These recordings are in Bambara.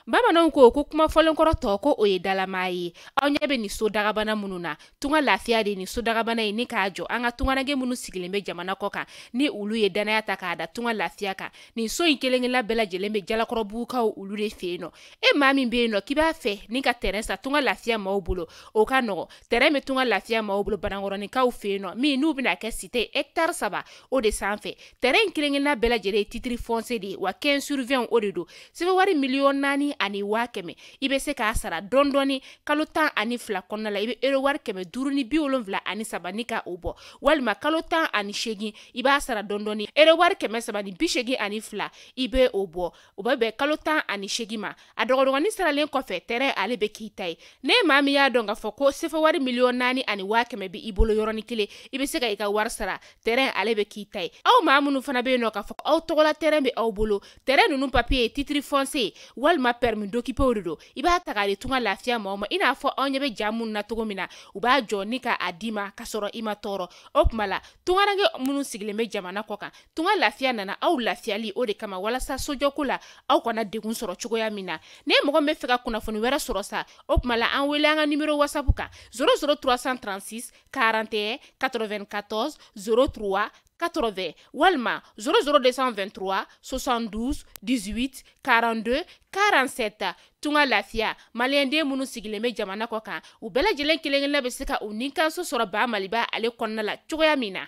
Bamananw ko ko kuma fɔlenkɔrɔ tɔ ko o ye dalamaa ye. Aw ɲɛ bɛ nin so dagabana minnu na, Tunga Lafiya de nin so dagabana ye ni k'a jɔ an ka tungaranke minnu sigilen bɛ jamana kɔ kan, ni olu ye danaya ta k'a da Tunga Lafiya kan. Nin so in kelen-kelenna bɛɛ lajɛlen bɛ Jalakɔrɔbugukaw olu de fɛ yen nɔ. E maa min bɛ yen nɔ k'i b'a fɛ ni ka terrain san Tunga Lafiya maaw bolo, o ka nɔgɔ. Terrain bɛ Tunga Lafiya maaw bolo Banankɔrɔninkaw fɛ yen nɔ, min n'u bɛna kɛ cité hectare 3 o de sanfɛ. Terrain in kelen-kelenna bɛɛ lajɛlen ye titre foncier de ye, wa 15 sur 20 o de don. Sɛbɛn wari 4,100,000 i bɛ se k'a sara dɔɔni dɔɔni kalo 12 kɔnɔna la. I bɛ euro wari 573 ni ka o bɔ, walima kalo 18 i b'a sara dɔɔni dɔɔni euro wari 382 i bɛ o bɔ. O bɛ bɛn kalo 18 ma. A dɔgɔdɔgɔnin saralen kɔfɛ, terrain ale bɛ k'i ta ye. Ne maa min y'a dɔn k'a fɔ ko sefa wari 4,100,000 bɛ i bolo yɔrɔnin kelen, i bɛ se ka i ka wari sara, terrain ale bɛ k'i ta ye. Aw maa minnu fana bɛ yen nɔ k'a fɔ aw tɔgɔla terrain bɛ aw bolo, terrain ninnu papier ye titre foncier walima permis d'occuper de don, i b'a ta k'a di Tunga Lafiya maaw ma. I n'a fɔ aw ɲɛ bɛ ja minnu na cogo min na, u b'a jɔ ni k'a d'i ma k'a sɔrɔ i ma tɔɔrɔ. O tuma la tungaranke minnu sigilen bɛ jamana kɔ kan, Tunga Lafiya nana aw lafiyali o de kama, walasa sojɔko la aw kana degun sɔrɔ cogoya min na. Ne mɔgɔ min bɛ fɛ ka kunnafoni wɛrɛ sɔrɔ sa, o tuma la an wele an ka numéro WhatsApp kan 00 336 41 94 03 80 walima 00 223 72 18 42 47. Tunga Lafiya, maliyɛnden minnu sigilen bɛ jamana kɔ kan, u bɛɛ lajɛlen kelen-kelenna bɛ se ka u nikanso sɔrɔ Ba Maliba ale kɔnɔna la cogoya min na.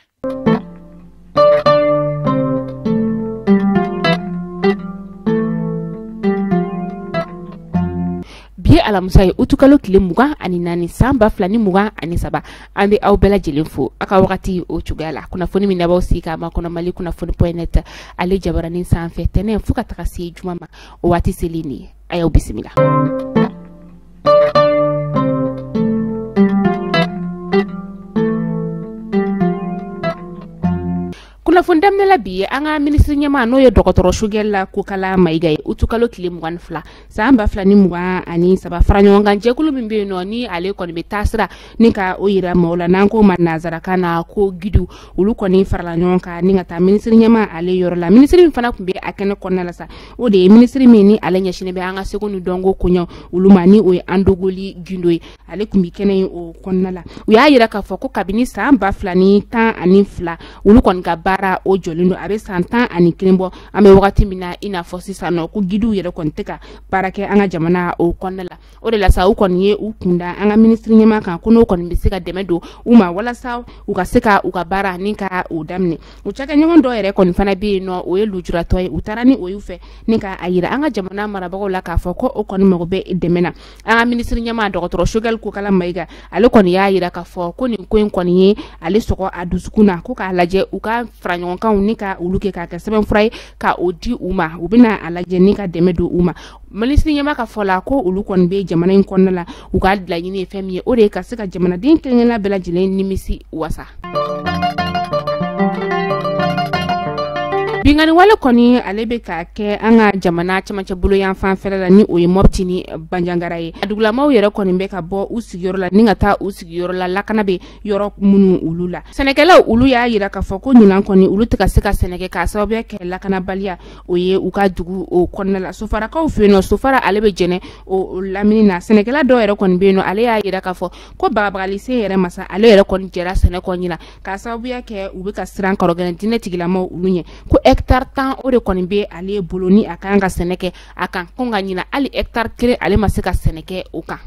Bi ye alamisa ye, utukalo tile 24 san 2023. An bɛ aw bɛɛ lajɛlen fo a ka wagati o cogoya la. Kunnafoni min n'aw sigi k'a makɔnɔ Mali kunnafoni point net ale jabaranin sanfɛ tɛnɛn fo ka taga se juma ma, o waati selen nin ye. A y'aw bisimila. Kunnafoni daminɛ la bi ye an ka minisiri ɲɛmaa n'o ye dɔgɔtɔrɔ Choguel Kokalla Maïga ye, utukalo tile 22 san 2023, fara ɲɔgɔn kan jɛkulu min bɛ yen nɔ ni ale kɔni bɛ taasira ni ka o yira maaw la, n'an k'o ma nanzarakan na ko guide, olu kɔni farala ɲɔgɔn kan ni ka taa minisiri ɲɛmaa ale yɔrɔ la. Minisiri min fana tun bɛ a kɛnɛ kɔnɔna la sa, o de ye minisiri min ni ale ɲɛsinnen bɛ an ka seko ni dɔnko koɲɛw olu ma, ni o ye Andogoli Guindo ye, ale tun bɛ kɛnɛ in o kɔnɔna la. U y'a yira k'a fɔ ko kabini san 2012 olu kɔni ka baara o jɔlen don, a bɛ san 11 bɔ. An bɛ wagati min na i n'a fɔ sisan nɔ, ko guidew yɛrɛ kɔni tɛ ka baara kɛ an ka jamana o kɔnɔna la. O de la sa, u kɔni ye u kunda an ka minisiri ɲɛmaa kan ko n'o kɔni bɛ se ka dɛmɛ don u ma walasa u ka se ka u ka baara ni ka o daminɛ. U cakɛɲɔgɔn dɔw yɛrɛ kɔni fana bɛ yen nɔ, o ye lujuratɔ ye, u taara ni o y'u fɛ ni ka a yira an ka jamana marabagaw la k'a fɔ ko o kɔni mago bɛ dɛmɛ na. An ka minisiri ɲɛmaa dɔgɔtɔrɔ Choguel Kokalla Maïga, ale kɔni y'a yira k'a fɔ ko nin ko in kɔni ye ale sɔgɔ a dusukun na, ko k'a lajɛ u ka fara ɲɔgɔn kanw ni ka olu kɛ k'a kɛ sɛbɛnfura ye ka o di u ma, u bɛna a lajɛ ni ka dɛmɛ don u ma. Minisiri ɲɛmaa ka fɔ la ko olu kɔni bɛ jamana in kɔnɔna la, u ka laɲini ye fɛn min ye, o de ye ka se ka jamanaden kelen-kelenna bɛɛ lajɛlen nimisi wasa. Binkanni wale kɔni ale bɛ ka kɛ an ka jamana cɛmancɛ bolo yan fan fɛla la, ni o ye Mopti ni Banjagara ye. A dugulamaw yɛrɛ kɔni bɛ ka bɔ u sigiyɔrɔ la ni ka taa u sigiyɔrɔ la, lakana bɛ yɔrɔ minnu olu la. Sɛnɛkɛlaw olu y'a yira k'a fɔ ko ɲinan kɔni olu tɛ ka se ka sɛnɛ kɛ k'a sababuya kɛ lakanabaliya o ye u ka dugu o kɔnɔna la. Sofarakaw fɛ yen nɔ, Sofara ale bɛ jɛnɛ o lamini na. Sɛnɛkɛla dɔw yɛrɛ kɔni bɛ yen nɔ, ale y'a yira k'a fɔ ko bagabagali sen yɛrɛ masa, ale yɛrɛ kɔni jɛra sɛnɛ kɔ ɲinan k'a sababuya kɛ u bɛ ka siran karɔgɛlɛn diinɛ tigilamaw olu ɲɛ, ko hectare 10 o de kɔni bɛ ale bolo ni a kan ka sɛnɛ kɛ a kan, ko nka ɲinan hali hectare 1 ale ma se ka sɛnɛ kɛ o kan.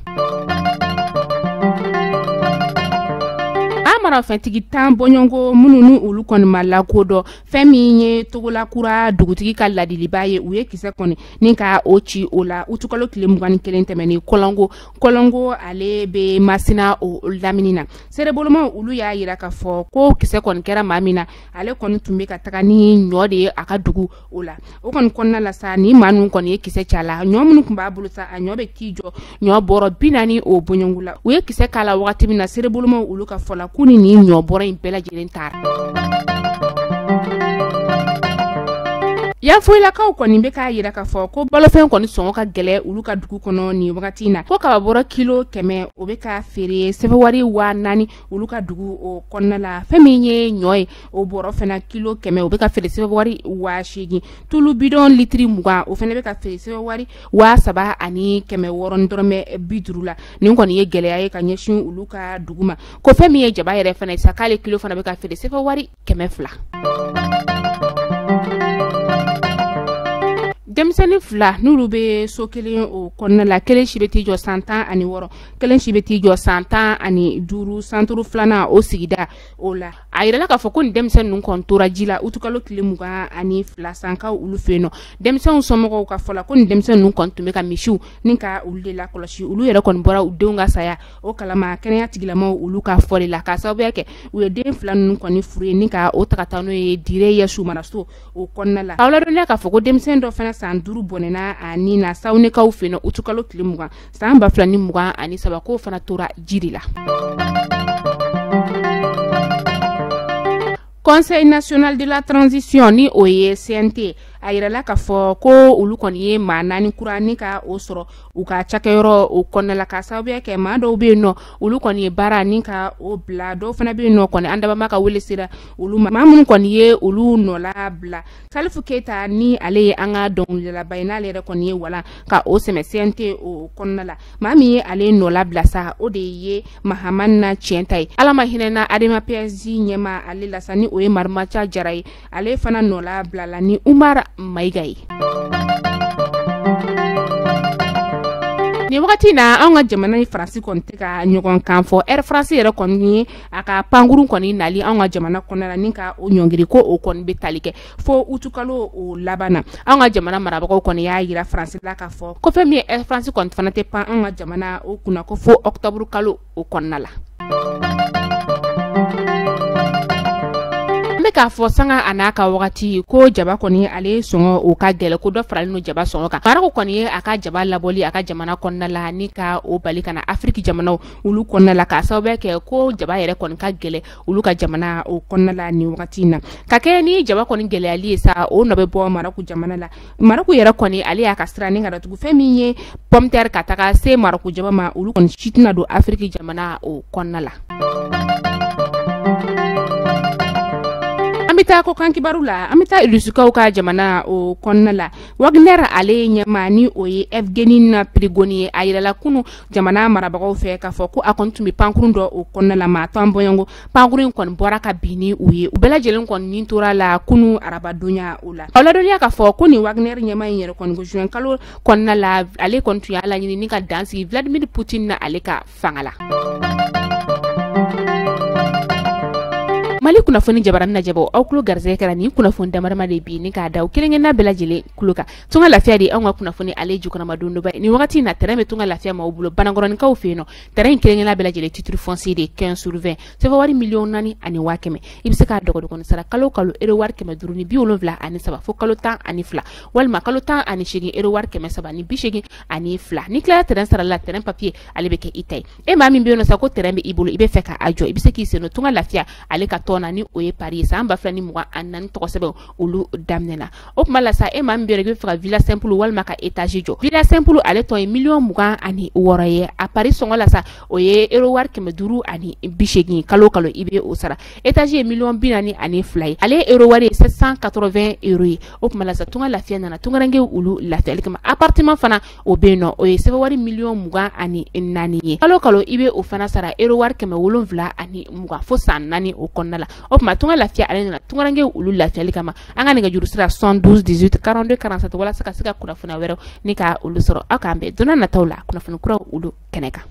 An marafɛntigi 10 bɔɲɔgɔnko minnu ni olu kɔni ma lakodɔn, fɛn min ye Togola kura dugutigi ka ladiliba ye, u ye kisɛ kɔni ni ka o ci o la utukalo tile 21 tɛmɛnen Kɔlɔngo. Kɔlɔngo ale bɛ Masina o lamini na. Seerebolomaw olu y'a yira k'a fɔ ko kisɛ kɔni kɛra maa min na, ale kɔni tun bɛ ka taga ni ɲɔ de ye a ka dugu o la. O kɔni kɔnɔna la sa, ni maa ninnu kɔni ye kisɛ ci a la, ɲɔ minnu tun b'a bolo sa, a ɲɔ bɛ t'i jɔ ɲɔ bɔrɔ 40 o bɔɲɔgɔnko la. U ye kisɛ k'a la wagati min na, seerebolomaw olu ka fɔ la k'u ni nin ɲɔ bɔrɔ in bɛɛ lajɛlen taara. Yanfolilakaw kɔni bɛ k'a jira k'a fɔ ko balofɛn kɔni sɔngɔ ka gɛlɛn olu ka dugu kɔnɔ nin wagati in na, ko kaba bɔrɔ kilo 100 o bɛ ka feere sɛfɛwari 4000 olu ka dugu o kɔnɔna la. Fɛn min ye ɲɔ ye, o bɔrɔ fana kilo 100 o bɛ ka feere sɛfɛwari 8000, tulu bidɔn litiri 20 o fana bɛ ka feere sɛfɛwari 3650 la. Nin kɔni ye gɛlɛya ye ka ɲɛsin olu ka dugu ma. Ko fɛn min ye jaba yɛrɛ fana ye sa, k'ale kilo fana bɛ ka feere sɛfɛwari 200. Denmisɛnnin fila n'olu bɛ so kelen o kɔnɔna la, kelen si bɛ t'i jɔ san 16, kelen si bɛ t'i jɔ san 15, santuru filanan o sigida o la. A yirala k'a fɔ ko nin denmisɛnnin ninnu kɔni tora ji la utukalo tile 22 sankaw olu fɛ yen nɔ. Denmisɛnw somɔgɔw ka fɔ la ko nin denmisɛnnin ninnu kɔni tun bɛ ka misiw ni ka olu de lakɔlɔsi. Olu yɛrɛ kɔni bɔra u denw ka saya o kalama kɛnɛya tigilamɔgɔw olu ka fɔli la, k'a sababuya kɛ u ye den fila ninnu kɔni furu ye ni ka o ta ka taa n'o ye Dire Yesu maraso o kɔnɔna la. Aw ladɔnniya k'a fɔ ko denmisɛnnin dɔ fana san 5 bɔnɛna a ni na Sawunekaw fɛ yen nɔ utukalo tile 20 san 2023, k'o fana tora ji de la. Conseil national de la transition ni o ye CNT, a yirala k'a fɔ ko olu kɔni ye maa 4 kura ni ka o sɔrɔ u ka cakɛyɔrɔ o kɔnɔna la, k'a sababuya kɛ maa dɔw bɛ yen nɔ olu kɔni ye baara ni ka o bila, dɔw fana bɛ yen nɔ kɔni an dabama ka wele sera olu ma, maa minnu kɔni ye olu nɔla bila. Salifu Keyita ni ale ye an ka dɔnkilidalaba ye, n'ale yɛrɛ kɔni ye walan ka o sɛmɛ CNT o kɔnɔna la, maa min ye ale nɔla bila sa, o de ye Mahamana Tiɲɛta ye. Ala ma hinɛna Adema PSG ɲɛmaa ale la sa, ni o ye Marimaca Jara ye, ale fana nɔla bilala ni Umar Mayiga ye. Nin wagati na anw ka jamana ni Faransi kɔni tɛ ka ɲɔgɔn kan fɔ. Air France yɛrɛ kɔni ye a ka pankurun kɔni nali anw ka jamana kɔnɔna la ni ka o ɲɔngiri, ko o kɔni bɛ tali kɛ fo utukalo o laban na. Anw ka jamana marabagaw kɔni y'a yira Faransi la k'a fɔ ko fɛn min ye Air France kɔni fana tɛ pan anw ka jamana o kunna ko fo octobre kalo o kɔnɔna la. An bɛ k'a fɔ sanga a n'a ka wagati ko jaba kɔni ale sɔngɔ o ka gɛlɛn, ko dɔ faralen don jaba sɔngɔ kan. Marako kɔni ye a ka jaba labɔli a ka jamana kɔnɔna la ni ka o bali ka na Afiriki jamanaw olu kɔnɔna la, k'a sababuya kɛ ko jaba yɛrɛ kɔni ka gɛlɛn olu ka jamana o kɔnɔna la nin wagati in na. Ka kɛ ni jaba kɔni gɛlɛyali ye sa, o nɔ bɛ bɔ Marako jamana la. Marako yɛrɛ kɔni ale y'a ka sira ni ka datugu fɛn min ye pomme de terre ka taga se Marako jaba ma, olu kɔni si tɛna don Afiriki jamana o kɔnɔna la. An bɛ taa kɔkan kibaru la, an bɛ taa Irisikaw ka jamana o kɔnɔna la. Wagner ale ɲɛmaa ni o ye Evgeny Prigozhin ye, a yirala kunu jamana marabagaw fɛ k'a fɔ ko a kɔni tun bɛ pankurun dɔ o kɔnɔna la, maa tɔn bɔɲɔgɔn pankurun in kɔni bɔra ka bin ni u ye, u bɛɛ lajɛlen kɔni ni tora la kunu arabadonya o la. Aw ladɔnniya k'a fɔ ko nin Wagner ɲɛmaa in yɛrɛ kɔni ko juin kalo kɔnɔna la, ale kɔni tun y'a laɲini ni ka dan sigi Vladimir Poutine na ale ka fanga la. Mali kunnafoni jabaranin lajɛbɔ, aw tulo garisɛgɛ kɛra nin kunnafoni damadama de bi ni k'a da aw kelen-kelenna bɛɛ lajɛlen tulo kan. Tunga lafiya de anw ka kunnafoni ale jukɔrɔmadondoba ye. Nin wagati in na terrain bɛ Tunga lafiya maaw bolo Banakɔrɔnikaw fɛ yen nɔ. Terrain in kelen-kelenna bɛɛ lajɛlen titre foncier de 15 sur 20, sɛbɛn wari 4,1 million. I bɛ se k'a dɔgɔdɔgɔnin sara kalo kalo euro wari 573 fo kalo 12, walima kalo 18 euro wari 382. N'i tilala terrain sara la, terrain papier ale bɛ kɛ i ta ye. E maa min bɛ yen nɔ sa ko terrain bɛ i bolo, i bɛ fɛ k'a jɔ, i bɛ se k'i sen don Tunga lafiya ale ka tɔn na ni o ye Paris ye san 2024 tɔgɔ sɛbɛn olu daminɛna. O tuma la sa, e maa min bɛ yen nɔ k'i bɛ fɛ ka villa simple walima ka étage jɔ, villa simple ale tɔn ye 26 million ye. A Paris sɔngɔ la sa, o ye euro wari 580 kalo kalo i bɛ o sara. Étage ye 42 million ye, ale euro wari ye 780 euro ye. O tuma la sa, Tunga lafiya nana tungarankew olu lafiyali kama. Appartement fana o bɛ yen nɔ, o ye sɛbɛn wari 24 million ye, kalo kalo i bɛ o fana sara euro wari 720 fo san 4 o kɔnɔna la. O tuma Tunga lafiya ale nana tungarankew olu lafiyali kama. An ka nɛgɛjuru sira 72 18 42 47 walasa ka se ka kunnafoniya wɛrɛw ni ka olu sɔrɔ. Aw k'an bɛn don n'a nataw la kunnafoni kuraw olu kɛnɛ kan.